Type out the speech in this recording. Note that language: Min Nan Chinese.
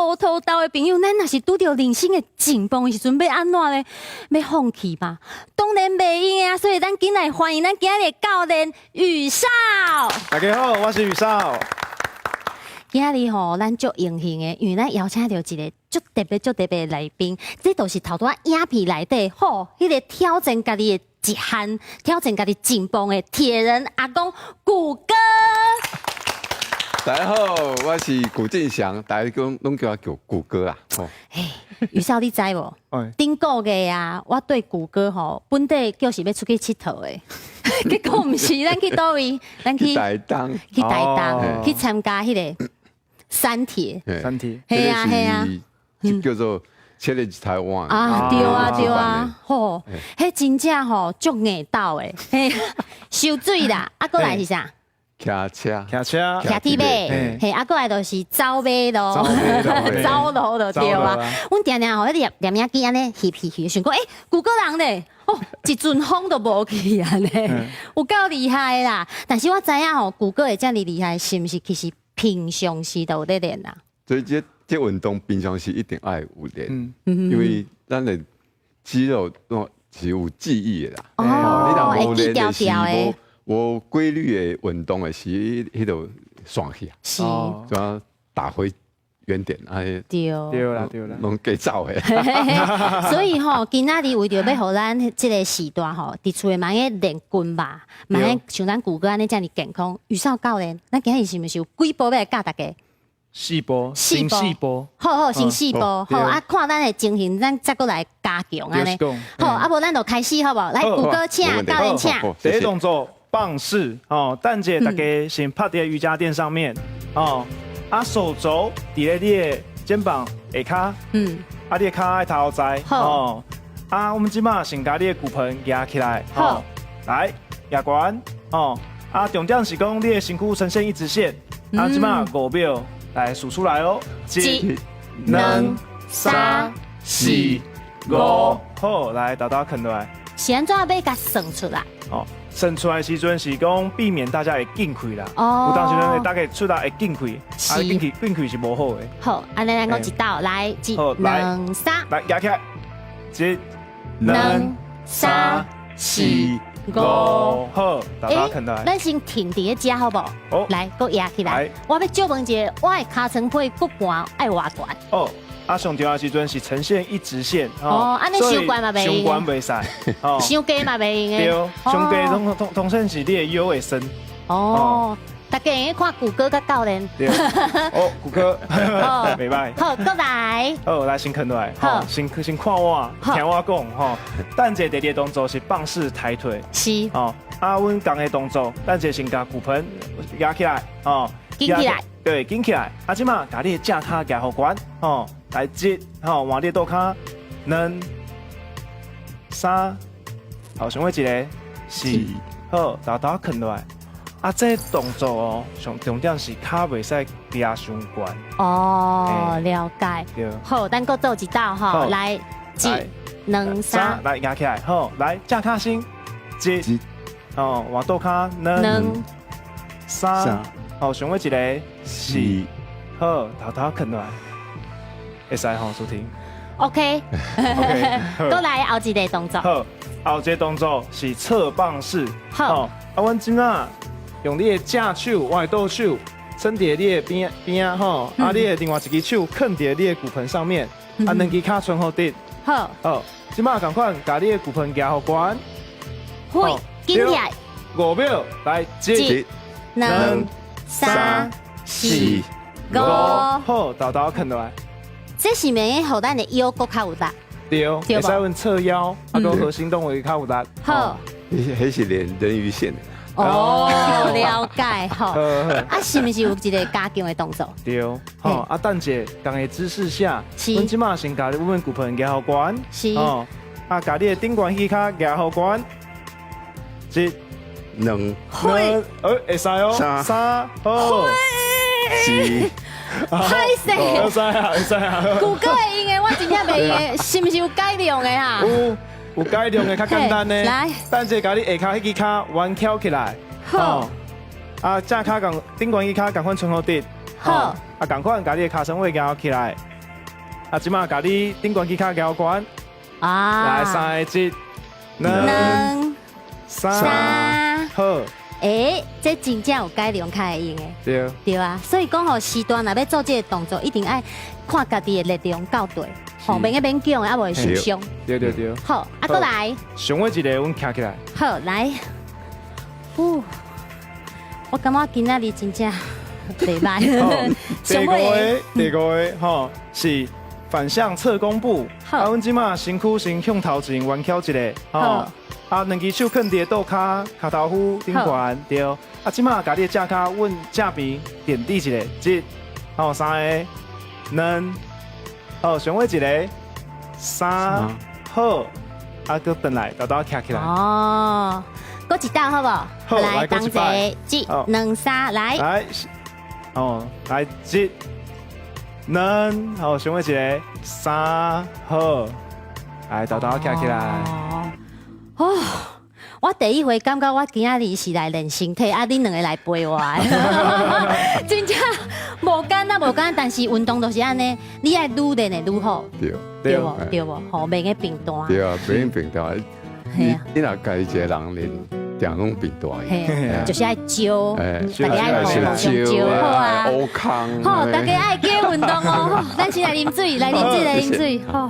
糊塗豆的朋友，咱若是拄著人生的進步的時陣，欲按怎咧？欲放棄嗎？當然袂用的啊！所以咱緊來歡迎咱今日的教練宇少。大家好，我是宇少。今日吼，咱足榮幸的，因為咱邀請著一个足特別、足特別的來賓，這就是頭拄仔影片內底吼，彼个挑戰家己的極限、挑戰家己進步的鐵人阿公古哥。大家好，我是古進祥，大家講攏叫我叫古哥啦。嘿，宇少你知無？頂個月啊，我對古哥吼，本底叫是欲出去𨑨迌的，結果毋是，咱去佗位？咱去台東，去台東去參加彼个三鐵。三鐵，係啊係啊，就叫做 Challenge 台灣啊，對啊對啊，吼，彼真正吼足硬鬥的，嘿，泅水啦，啊，閣來是啥？騎車，騎車，騎鐵馬，嘿，啊，閣來就是走馬路，走路就對啊。阮定定吼，彼个攝影機按呢翕翕翕，想講，欸，古哥人咧，哦，一陣風都無去按呢，有夠厲害啦。但是我知影吼，古哥會遮爾厲害，是毋是其實平常時都有咧練啊？所以這這運動平常時一定愛有練，因為咱的肌肉攏是有記憶的啦。哦，你若無會記練的是牢牢的。無規律的運動的時，彼就散去啊，就要打回原點，哎，對，對啦對啦，攏計走的。所以吼，今仔日為著欲予咱這个時代吼，佇厝的嘛會練筋肉，嘛會像咱古哥按呢遮爾健康。宇少教練，咱今日是毋是有幾步欲來教大家？四步，先四步，好好，先四步，好啊！看咱的情形，咱再閣來加強按呢。好，啊無咱就開始好無？來，古哥請，教練請。第一動作棒式哦，等下大家先趴佇瑜伽墊上面哦，啊手肘佇咧你的肩膀下跤，啊你的跤愛頭在哦，啊我們這馬先共你的骨盆蜈起來，好，來蜈懸哦，啊重點是講你的身軀呈現一直線，啊這馬5秒來數出來哦，一、兩、三、四、五，好，來豆豆囥落來，是按怎欲共算出來？哦。算出來時陣是講避免大家會緊開啦。哦。有當時陣會大家出來會緊開，啊緊開緊開是無好的。好，按呢咱閣一鬥來，一、兩、三，來蜈起來，一、兩、三、四、五，好，大家囥來。咱先停佇咧遮好無？好，來，閣蜈起來。我欲借問一下，我的尻川皮骨盤愛偌懸？哦。啊，上重要時陣是呈現一直線。哦，按呢傷懸嘛袂用。傷懸袂使。傷低嘛袂用的。對，傷低通通通常是你的腰會酸。哦，大家會看古哥佮教練。對。哦，古哥。袂䆀。好，閣來。好，來先囥落來。好，先先看我，聽我講吼。等下第二個動作是棒式抬腿。是。哦，啊，阮仝个動作，等下先共骨盆蜈起來，哦，緊起來。對，緊起來。啊，這馬共你的正跤蜈予懸，吼。來一，吼，換你倒跤，兩、三，好，上尾一个，四，好，豆豆囥落來。啊，這動作哦，上重點是跤袂使蜈傷懸。哦，了解。對。好，咱閣做一鬥吼，來，一、兩、三，來蜈起來，好，來正跤先，一，哦，換倒跤，兩、三，好，上尾一个，四，好，豆豆囥落來。會使吼，舒婷。 OK。閣來後一个動作。好，後一个動作是側棒式。好，啊，阮這馬用你的正手，我的倒手，撐佇你的邊邊仔吼，啊，你的另外一支手囥佇你的骨盆上面，啊，兩支跤伸予直。好。好，這馬仝款，共你的骨盆蜈予懸。會，緊起來。5秒，來，一、兩、三、四、五。好，豆豆囥落來。這是毋是予咱的腰閣較有力？對，會使阮側腰，啊，閣核心動位較有力。好，彼是練人魚線的。哦，了解，好。啊，是毋是有一个加強的動作？對，好，啊，等下仝个姿勢下，阮這馬先共阮骨盆蜈予懸，是，啊，共你的頂懸彼跤蜈予懸，一、兩、兩，會使哦，三，好，四。歹勢，會使啊，會使啊。古哥會用的，我真正袂用的，是毋是有改良的啊？有，有改良的較簡單呢。來，等下共你下跤彼支跤彎翹起來。好。啊，正跤仝頂懸彼跤仝款伸予直。好。啊，仝款共你的尻川位蜈起來。啊，這馬共你頂懸支跤趯懸，來三個一，兩，兩，三，三，好。欸，這真正有改良較會用的。對。對啊，所以講吼，時段若欲做這个動作，一定愛看家己的力量夠對，吼，免去勉強的，啊無會受傷。對對對。好，啊，閣來。上尾一个，阮徛起來。好，來。呼，我感覺今仔日真正袂䆀。第五个，第五个，吼，是反向側弓步。好。啊，阮這馬身軀先向頭前彎翹一下，吼。啊，兩支手囥佇肚跤，跤頭趺頂懸，對。啊，這馬共你的正跤穩正邊點地一下，一，好，三个，兩，好，上尾一个，三，好，啊，閣轉來，沓沓徛起來。哦，閣一道好無？好，來，同齊，一、兩、三，來。來，哦，來，一、兩，好，上尾一个，三，好，來，沓沓徛起來。哦，我第一回感覺我今仔日是來練身體，啊，恁兩个來陪我的，真正無簡單無簡單，但是運動就是按呢，你愛愈練會愈好，對對無對無？吼，袂用平淡。對啊，袂用平淡。你若家己一个人練，定攏平淡。嘿，就是愛招，大家愛互相招好啊。好，大家愛加運動哦。咱先來啉水，來啉水，來啉水，好。